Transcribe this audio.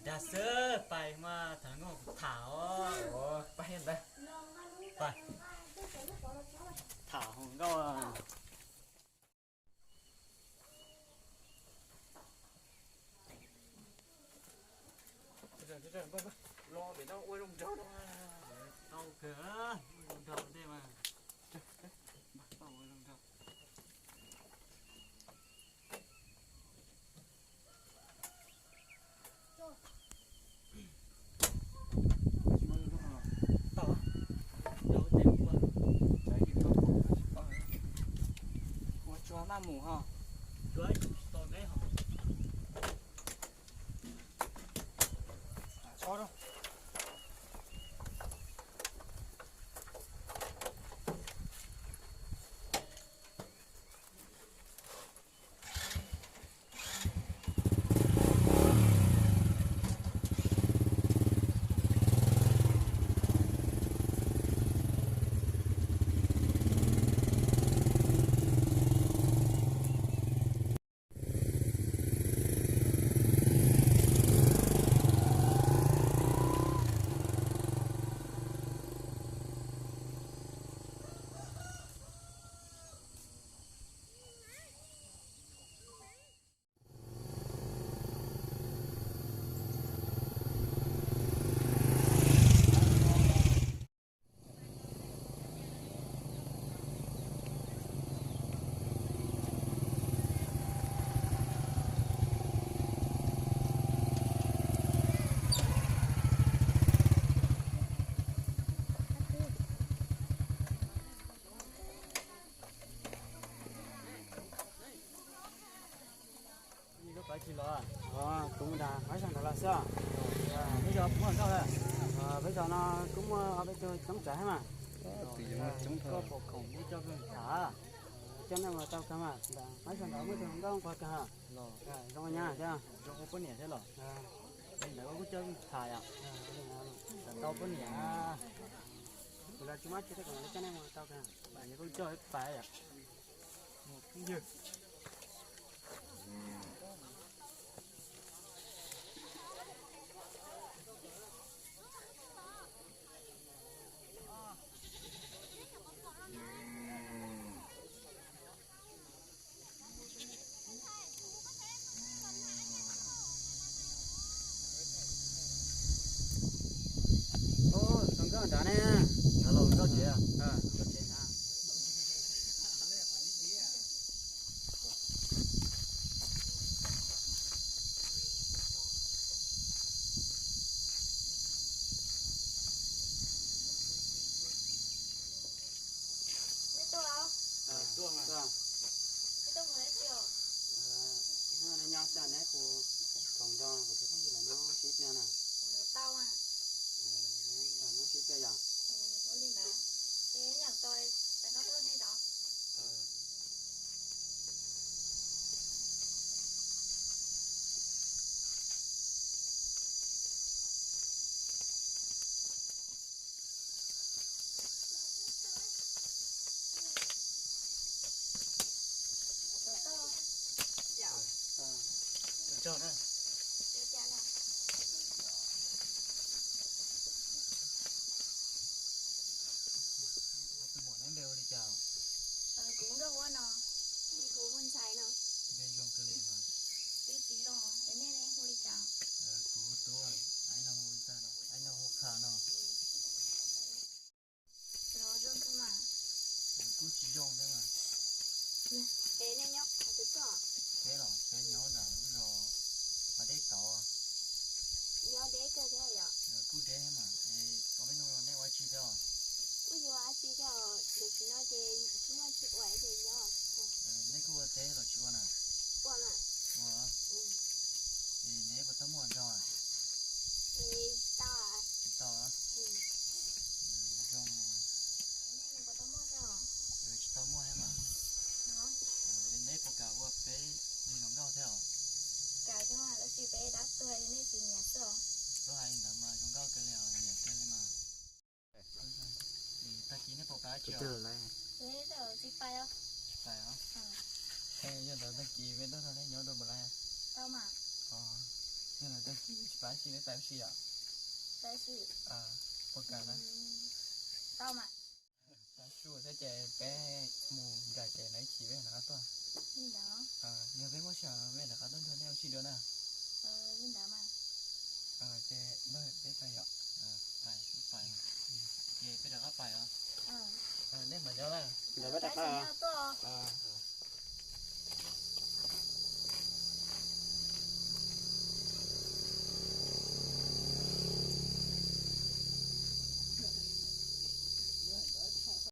Dag xwb, pais mas tham nkauj tham os. Pais ntawd. Pais tham hluas nkauj. Los pem no ua zoo nraug no. Tau kawg, ua zoo nraug tej mas. Tau ua zoo nraug. Ua tsuag maj mus ho. Kuv mus nram hav zoov nrad los xwb. Peb zos muaj nkauj lawm. Peb zos no kuj muaj ob peb tug coob tsawv thiab mas. Koj pom khoom muab coj kawg tham, coj nej mus tau kawg mas. Nram hav zoov nrad muaj tus hluas nkauj nquag kawg. Zoo nyab thiab. Zoo ua poj niam thiab los? Li ntawd koj kuj coj tham yom. Tau poj niam. Kuv los tsis muaj tsi thiab, kuv coj nej mus tau kawg. Kuj coj pais yom. Ub, tus nkauj nrad ne. Nkauj tsev. Neb tuaj los? Tuaj mas. Neb tuaj mus dab tsi os? Nyob xwb, neb kuv khoom nrog kuv tus phooj ywg lawv nyob sib pliag na. Tau mas. Nrog nyob sib pliag yom. Ua li ntawd, ces yam tau, peb koj tuaj neb zos. Kuv nkauj huab no, kuv hu ntxhais no. Npe zoo kawg li mas. Twb tsis zoo, es nej ne hu li cas? Kuv hu Tub, aib no hu ntxhais no, aib no hu Qha no. Los zoo kawg mas. Kuj tsis zoo thiab mas. Es nej nyob qhov twg tuaj? Peb los peb nyob nram lub zos Pas Deb tod. Nyob deb kawg thiab yom? Kuj deb thiab mas. Es ob peb hnub no nej ua dab tsi thiab os? Kuj tsis ua dab tsi thiab os, tam sim no ces tsis muaj dab tsi ua ces nyob. Nej kuj ua teb los tsis ua na? Ua mas. Ua. Es neb puas tau muaj nraug? Tsis tau. Tsis tau. Zoo. Tsis tau muaj thiab mas. Neb puas kam ua peb li hluas nkauj thiab os? Kam thiab mas, tab sis peb dab tuag nej tsis nyiam xwb os. Koj hais li ntawd mas zoo nkauj kawg li os, nyiam kawg li mas. Tag kis nej puas pais dab tsi os? Tsis pais os. Tsis pais os? Yog ntawd tag kis peb tuaj nrog nej nyob dua puas laib? Tau mas. Yog ntawd tag kis tsis Pais ua si, peb pais ua si yom? Pais ua si. Ua kas na. Tau mas. Tau su thiab ces peb mus nram ces lawv ib chim peb rov qab tuaj. Li ntawd. Yog peb muaj sij hawm peb rov qab tuaj nrog nej ua si dua na. Li ntawd mas. Ces peb pais yom. Ces peb rov qab pais os. Nej mam nyob na. Ntawd peb rov qab.